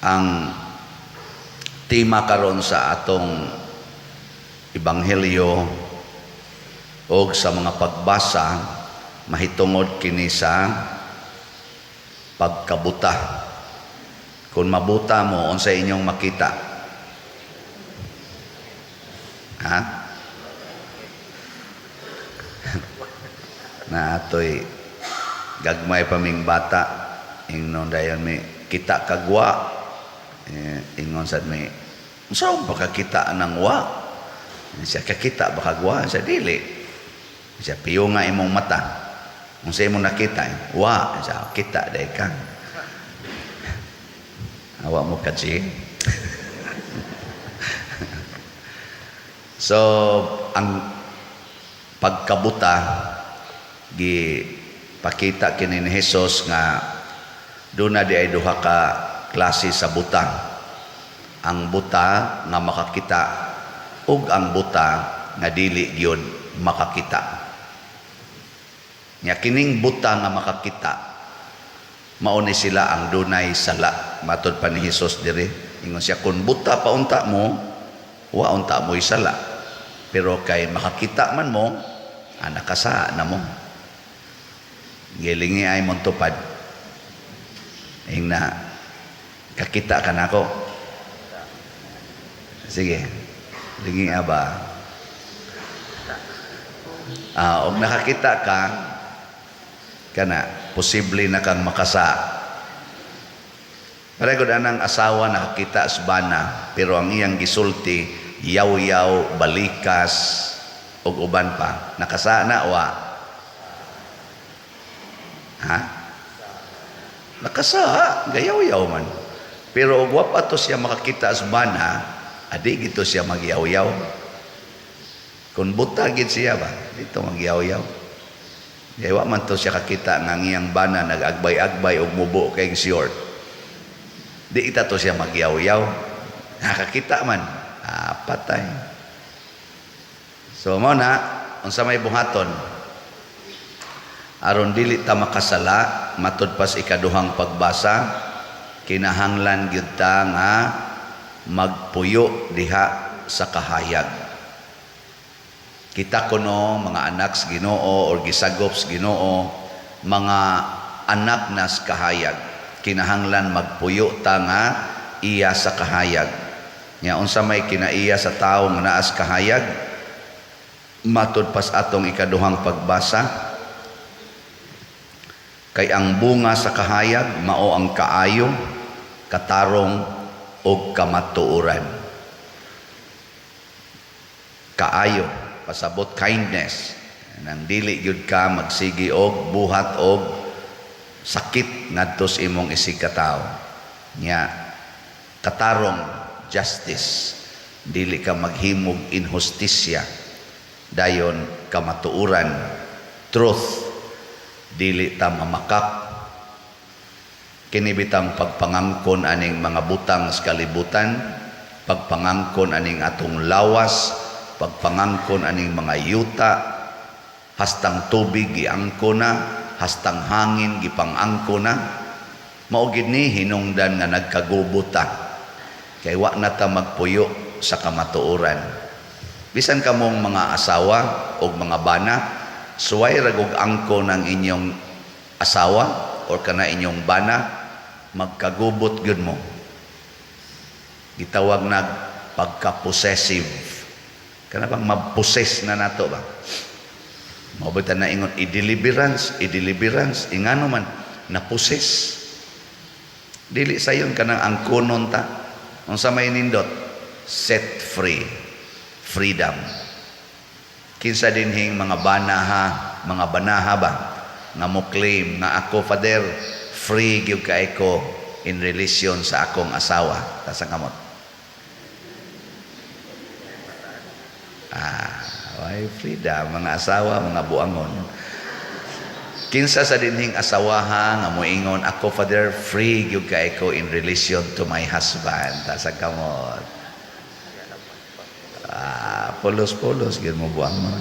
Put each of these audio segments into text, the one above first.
Ang tema karon sa atong ebanghelyo o sa mga pagbasa mahitungod kini sa pagkabuta. Kung mabuta mo, unsa inyong makita? Ha? Na atoy gagmay pa ming bata, ingnon dayon mi, "Kita kagwa." Eh, ingon sad mi, "Unsa ba kakita ng wa?" Siya, "Kakita ba kagwa?" Siya, "Dili." Siya, "Piyo nga imong mata. Unsa imong nakita?" "Wa." Siya, "Kita day ka." Awa mo kaji. So, ang pagkabuta gi pakita kini ni Jesus nga duna di ay duha ka klase sa buta. Ang buta nga makakita ug ang buta nga dili gyud makakita. Nya kining buta nga makakita, mao ni sila ang dunay sala. Matod pa ni Jesus diri, ingon siya, "Kun buta pa unta mo, wa unta mo'y sala. Pero kay makakita man mo, nakasala na mo." Gilingi ay mong tupad. Ingna, "Kakita ka nako." Sige. Lingi ba? Ah, og nakakita ka, kana posible na kang makasa. Pareho anang asawa nakakita sa bana, pero ang iyang gisulti, yaw-yaw, balikas, ug uban pa. Nakasa na wa? Ha? Nakasa, gayaw-yaw man. Pero og wa pa to siya makakita sa bana, adi gito siya magyaw-yaw. Kung buta gid siya ba, dito magyaw-yaw. Kaya wa man to siya kakita nga ang iyang bana nag-agbay-agbay og mubo kay short. Di ita to siya magyaw-yaw. Nakakita man, ah, patay. So mo na, unsa may buhaton aron dili ta makasala? Matud pas ikaduhang pagbasa, kinahanglan gyud ta nga magpuyo diha sa kahayag. Kita kuno mga anak sa Ginoo or gisagop sa Ginoo, mga anak nas kahayag, kinahanglan magpuyo ta nga iya sa kahayag. Nya unsa may kinaiya sa tawo nga naas kahayag? Matud pas atong ikaduhang pagbasa, kay ang bunga sa kahayag mao ang kaayo, katarong ug kamatuoran. Kaayo, pasabot kindness, nang dili gyud ka magsigi og buhat og sakit ngadto sa imong isig katawo. Nya katarong, justice, dili ka maghimog inhustisya. Dayon kamatuoran, truth, dili ta mamakak. Kini bitang pagpangangkon aning mga butang sa kalibutan, pagpangangkon aning atong lawas, pagpangangkon aning mga yuta, hastang tubig giangko na, hastang hangin gipangangko na, mao gid ni hinungdan nga nagkagubo ta kay wa na ta magpuyo sa kamatuoran. Bisan kamong mga asawa o mga bana, suway ra og angko ng inyong asawa or kana inyong bana, magkagubot gyud mo. Gitawag nag pagka-possessive. Kana bang ma-possess na nato ba? Mao ba na ingon i-deliverance, i-deliverance, ingano man na-possess. Dili sayon kanang angkonon ta. Unsa may nindot? Set free. Freedom. Kinsa dinhing mga banaha, mga banaha ba nga mo claim nga, "Ako, Father, free gyud kay ko in relation sa akong asawa"? Taas ang kamot. Ah, why freedom mga asawa, mga buangon. Kinsa sa dinhing asawaha nga moingon, "Ako, Father, free gyud kay ko in relation to my husband"? Taas ang kamot. Ah, pulos-pulos gyud mo, buangon.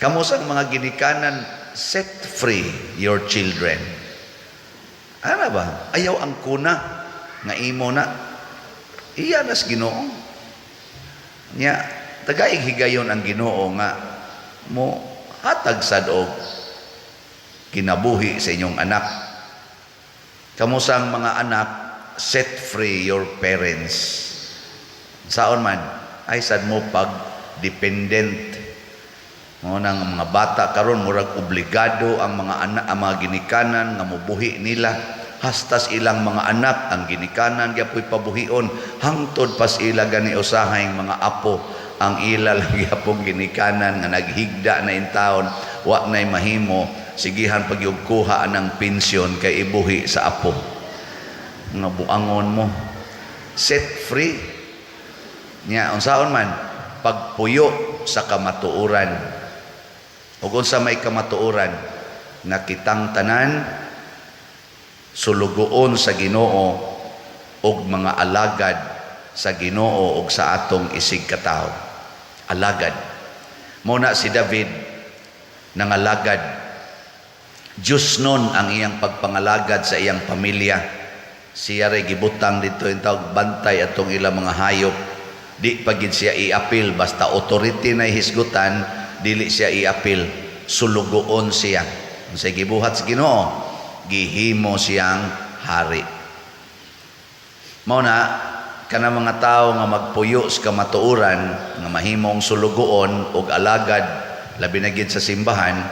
Kamo sang mga ginikanan, set free your children. Ana ba? Ayaw angkona nga imo na. Iya nas Ginoo. Nya tagaig higayon ang Ginoo nga mo hatag sad og kinabuhi sa inyong anak. Kamusang mga anak, set free your parents. Saon man, ay sad mo pag dependent. Mo nang mga bata karon, murag obligado ang mga anak, ang mga ginikanan nga mobuhi nila. Hastas ilang mga anak, ang ginikanan gyapoy pabuhion, hangtod pas ila gani usahay mga apo, ang ila lang gyapong ginikanan nga naghigda na intawon, wa nay mahimo, sigihan pagyug kuha anang pensyon kay ibuhi sa apo. Nga buangon mo. Set free nya. Unsaon man pagpuyo sa kamatuoran? Ug unsa may kamatuoran? Nga kitang tanan sulugoon sa Ginoo ug mga alagad sa Ginoo ug sa atong isig katawo. Alagad. Mo na si David nangalagad. Diyos nun ang iyang pagpangalagad sa iyang pamilya. Siya ray gibutang dito yung tawag bantay atong ilang mga hayop. Di pa gid siya iapil, basta authority na hisgutan, dili siya iapil. Sulugoon siya. Unsay gibuhat sa Ginoo? Gihimo siyang hari. Mao na kana mga tawo nga magpuyo sa kamatuoran nga mahimong sulugoon og alagad, labi na gid sa simbahan,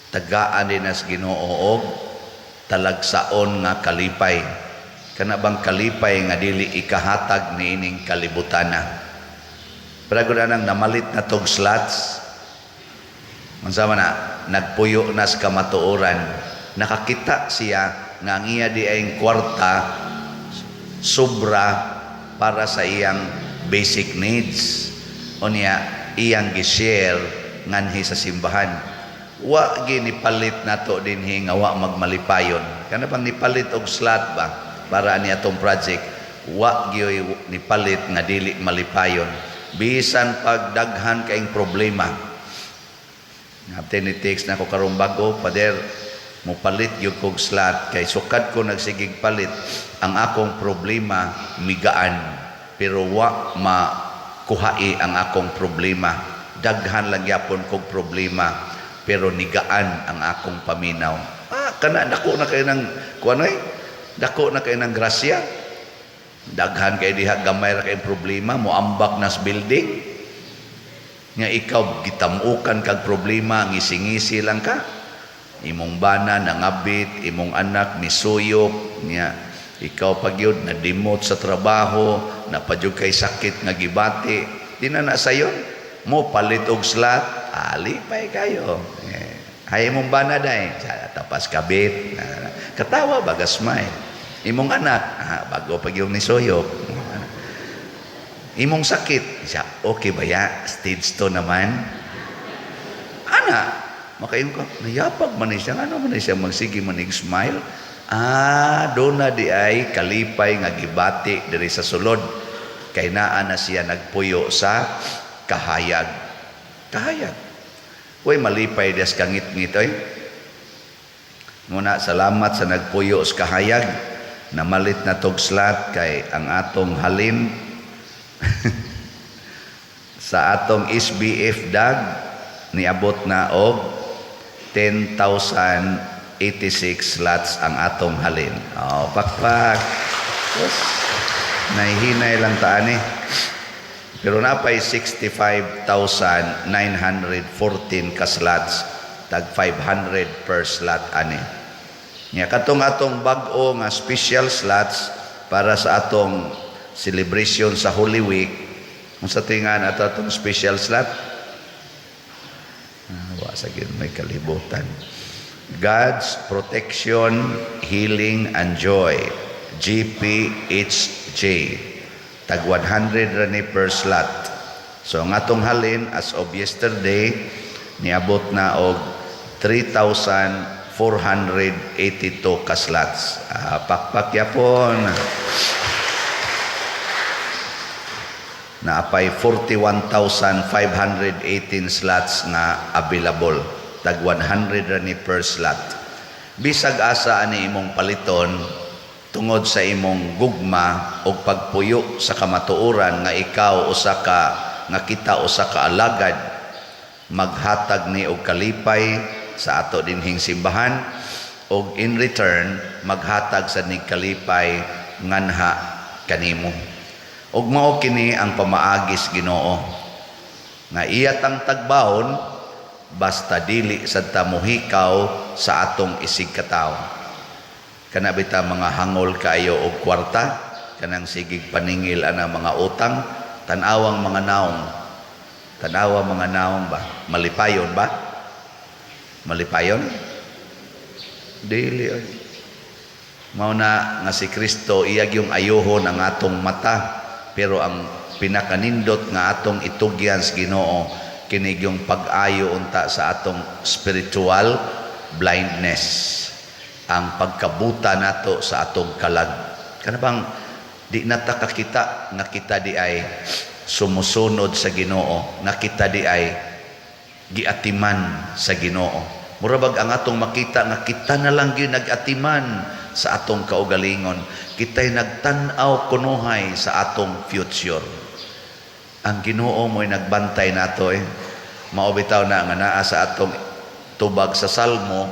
tagaan din as Ginoo og talagsaon nga kalipay, kana bang kalipay nga dili ikahatag niining kalibutana. Pero anang namalit na tog slots, unsa man na, nagpuyo na sa kamatuoran. Nakakita siya nga ang iya di ay kwarta sobra para sa iyang basic needs. Unya iyang gi-share nganhi sa simbahan. Wa ginipalit nato dinhi nga wa magmalipayon. Kana bang nipalit og slot ba para ani atong project, wa gyoy nipalit nga dili malipayon bisan pag daghan kaing problema. Nga ni text na ko karong bago, "Pader, mopalit gyud kog slot kay sukad ko nagsigig palit, ang akong problema migaan, pero wa makuhai ang akong problema. Daghan lang gyapon kog problema, pero nigaan ang akong paminaw." Ah, kana dako na kay ng kuan oy, dako na kay ng grasya. Daghan kay diha, gamay ra kay problema, moambak nas building nga ikaw gitamukan kag problema, ngisi-ngisi lang ka. Imong bana nangabit, imong anak misuyop niya, ikaw pagyud nadimot sa trabaho, napadyug kay sakit nga gibati, di na na sayon mo palit og slot, alipay kayo. Eh, hay imong bana day tapas kabit, katawa baga, smile. Imong anak, ah, bago pag yung nisuyop. Imong sakit siya, okay ba ya, stage 2 naman. Ana makaingon ka, nayapag man ni siya, ano man ni siya magsige manig smile. Ah, do na di ay kalipay nga gibati diri sa sulod kay naa na siya nagpuyo sa kahayag. Kahayag. Uy, malipay des kangit-ngit oy. Muna salamat sa nagpuyo sa kahayag. Namalit na tog slot kay ang atong halin sa atong SBF dag niabot na og 10,086 slots ang atong halin. Oh, pakpak. Yes. Nahihinay lang taan eh. Pero napay 65,914 ka slots, tag 500 per slot ani. Nya katong atong bag-o nga special slots para sa atong celebration sa Holy Week, unsa tingan ato atong special slot? Ah, wa sa gid may kalibutan. God's Protection, Healing and Joy. GPHJ. Tag 100 ra ni per slot. So ang atong halin as of yesterday niabot na og 3,482 ka slots. Ah, pakpak yapon. Naapay 41,518 slots nga available. Tag 100 ra ni per slot. Bisag asa ani imong paliton, tungod sa imong gugma og pagpuyo sa kamatuoran nga ikaw usa ka, nga kita usa ka alagad, maghatag ni og kalipay sa ato dinhing simbahan og in return maghatag sa nig kalipay nganha kanimo. Ug mao kini ang pamaagis Ginoo nga iya tang tagbahon, basta dili sad ta mohikaw sa atong isig katawo. Kana bita mga hangol kaayo og kwarta, kanang sigig paningil ana mga utang, tan-awang mga naong. Tan-awa mga naong ba? Malipayon ba? Malipayon? Dili oy. Mao na nga si Kristo iya gyung ayuhon ang atong mata, pero ang pinakanindot nga atong itugyan sa Ginoo kini gyung pag-ayo unta sa atong spiritual blindness, ang pagkabuta nato sa atong kalag. Kana bang di na ta kakita nga kita di ay sumusunod sa Ginoo, nga kita di ay giatiman sa Ginoo? Mura bag ang atong makita nga kita na lang gyud nag-atiman sa atong kaugalingon, kita'y nagtan-aw kunuhay sa atong future. Ang Ginoo mo'y nagbantay nato eh. Mao bitaw na nga naa sa atong tubag sa Salmo,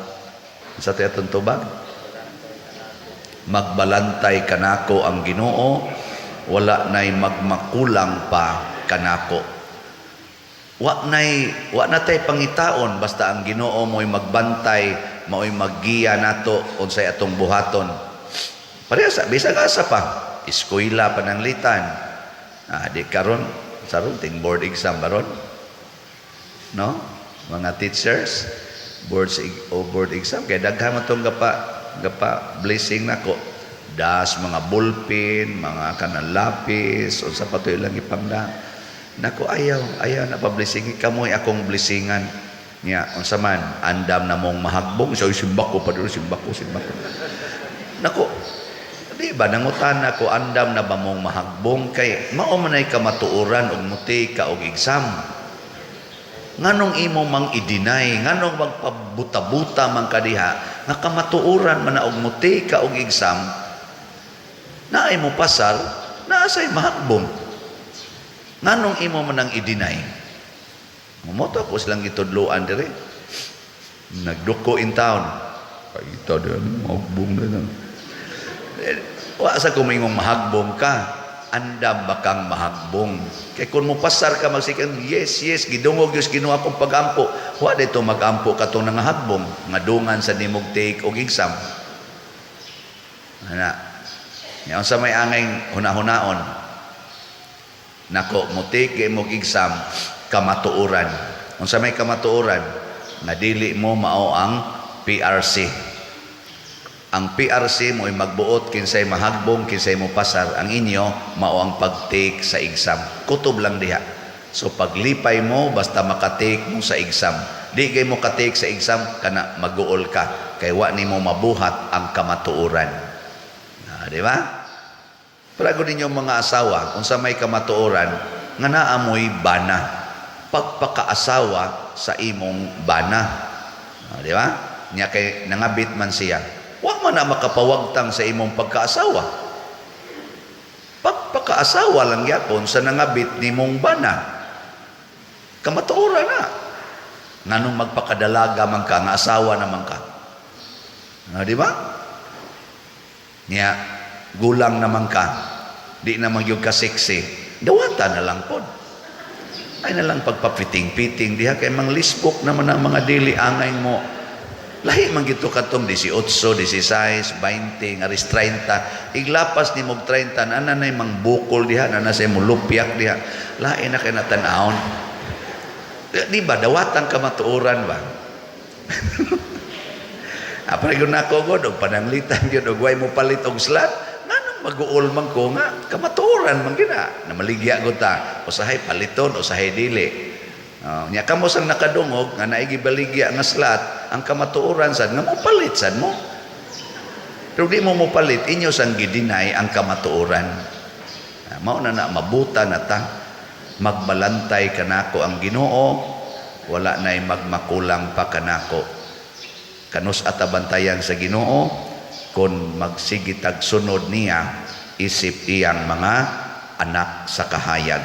sa atong tubag, "Magbalantay kanako ang Ginoo, wala nay magmakulang pa kanako." Wa na tay pangitaon, basta ang Ginoo mo'y magbantay, mao'y maggiya nato unsay atong buhaton. Pareha sa bisag asa pa, eskwela, pananglitan. Ah, di karon saron ting board exam baron. No? Mga teachers, board o board exam kay daghan man tong gapa blessing nako. Das mga ballpen, mga kanang lapis, unsa pa to ilang ipangda. Nako, ayaw, ayaw na pa blessing kamoy akong blessingan. Nya unsa man, andam na mong mahagbong, so simbako pa duro, simbako, simbako. Nako, di ba nangutana ko, andam na ba mong mahagbong? Kay mao man ay kamatuoran og muti ka og exam. Nganong imo mang i-deny, nganong magpabuta-buta man ka diha nga kamatuoran man na og muti ka og exam, naay mo pasar, naa say mahagbong? Nganong imo man ang i-deny? Mumoto ko silang gitudloan dire. Nagduko in town. Pakita din, mahagbong na lang. Eh, wa sa kumingong mahagbong ka. Andam ba kang mahagbong? Kay kung mo pasar ka magsikan, Yes, gidungog Diyos Ginoo akong pagampo." Wa dito magampo katong nangahagbong, nga dungan sa nimog take og exam. Ana. Nya unsa may angay hunahunaon? Nako, mo take mo exam, kamatuoran. Unsa may kamatuoran? Nga dili mo mao ang PRC. Ang PRC mo ay magbuot kinsay mahagbong, kinsay mo pasar. Ang inyo mao ang pag-take sa exam. Kutob lang diha. So paglipay mo basta makatake mo sa exam. Di kay mo ka-take sa exam, kana maguol ka kay wa nimo mabuhat ang kamatuoran. Ah, di ba? Pero ninyo mga asawa, unsa may kamatuoran nga naa mo'y bana? Pagpakaasawa sa imong bana. Ah, di ba? Nya kay nangabit man siya. Wa man na makapawagtang sa imong pagkaasawa. Pagpakaasawa lang gyapon sa nangabit nimong bana. Kamatuoran na. Nganong magpakadalaga man ka, nga asawa naman ka? Ah, di ba? Nya, gulang naman ka. Di naman yung ka sexy. Dawata na lang pod. Ay na lang pagpapiting-piting diha kay mang lisbok naman ang mga dili angay mo. Lahi man gito katong 18, 16, 20, aris 30. Iglapas ni mog 30, na nay mang bukol diha, na na say mo lupyak diha. Lahi na kay natan-awon. Di ba dawatan kamatuoran ba? Apre gyud nako god og pananglitan gyud og way mo palit og slot, nganong maguol man ko nga kamatuoran man gina. Namaligya gud ta, usahay paliton, usahay dili. Oh, nya kamo sang nakadungog nga naay gibaligya nga slot, ang kamatuoran sad nga mopalit sad mo. Pero di mo mopalit, inyo sang gidinay ang kamatuoran. Ah, mao na na mabuta na ta. Magbalantay kanako ang Ginoo, wala na'y magmakulang pa kanako. Kanus-a ta bantayan sa Ginoo kung magsige tag sunod niya isip iyang mga anak sa kahayag?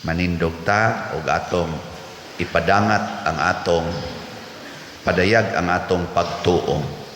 Manindog ta og atong ipadangat ang atong padayag ang atong pagtuo.